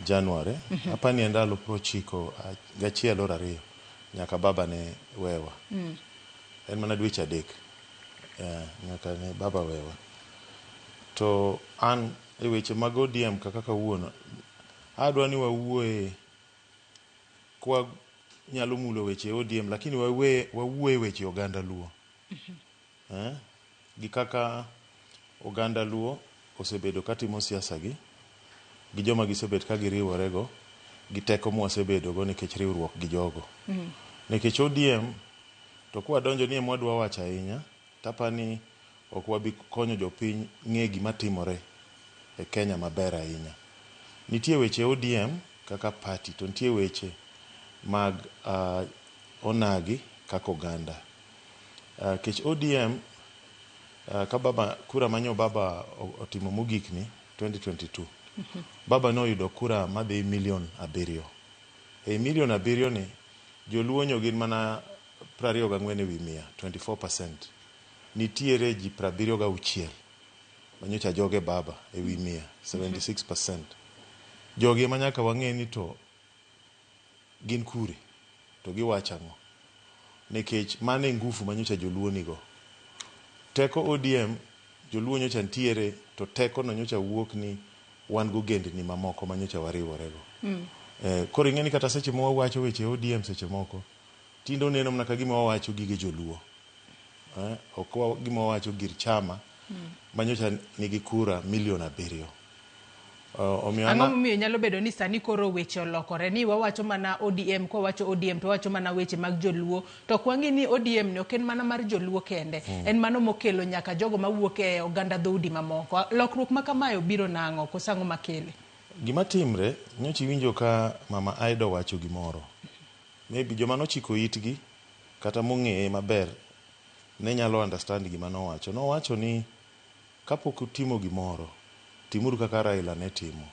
January. Apani en ndalo 91 or 2 nyaka baba ne wewa. En mana dweche 3 nyaka ne baba wewa. To an e weche mag ODM kaka kawuono, adwa ni wawuoye kwa nyalo mulo weche ODM, lakini wawuoye weche oganda Luo. Gi kaka oganda Luo osebedo katimo siasa gi joma gisebet ka giriworego gi teko mwasebedogo nikech riwruok gi jogo. Nikech ODM to kwadonjo ni ema wadwa wacho ahinya, tapani ok wabi konyo jopiny ng'e gima timore e Kenya maber ahinya. Nitie weche ODM kaka party to nitie weche mag onagi kaka oganda. Kech ODM ka baba kura manyo baba otimo mogik ni 2022, baba noyudo kura madhi milion 7. E milion 7 ni joluo nyo gin mana 24 ewi 100, 24%. Nitiere ji 76 manyocha joge baba e wi mia, 76%. Jogi ema nyaka wang'e ni to gin kure to giwacho ang'o, nikech mano e ngufu manyocha joluo nigo. Teko ODM joluo nyocha nitiere, to teko no nyocha wuok ni wan gogendni mamoko manyocha wariworego. Koro ing'e ni kata seche ma wawacho weche ODM, seche moko tinde oneno mana ka gima wawacho gige joluo, ok gima wawacho gir chama manyocha nigi kura milion 7. Omiyo Ang'o momiyo nyalo bedo ni sani koro weche olokore ni wawacho mana ODM, kwawacho ODM to wawacho mana weche mag joluo, to ok wang'i ni ODM ni ok en mana mar joluo kende, en mano mokelo nyaka jogo mawuok e oganda dhoudi mamoko? Lokruok ma kamae obiro nang'o koso ang'o makele? Gima timre, nyocha iwinjo ka mama Aida owacho gimoro. Maybe joma nochiko itgi kata mong'eye maber ne nyalo understand gima nowacho. Nowacho ni kapok utimo gimoro, timuru kaka Raila ne timo.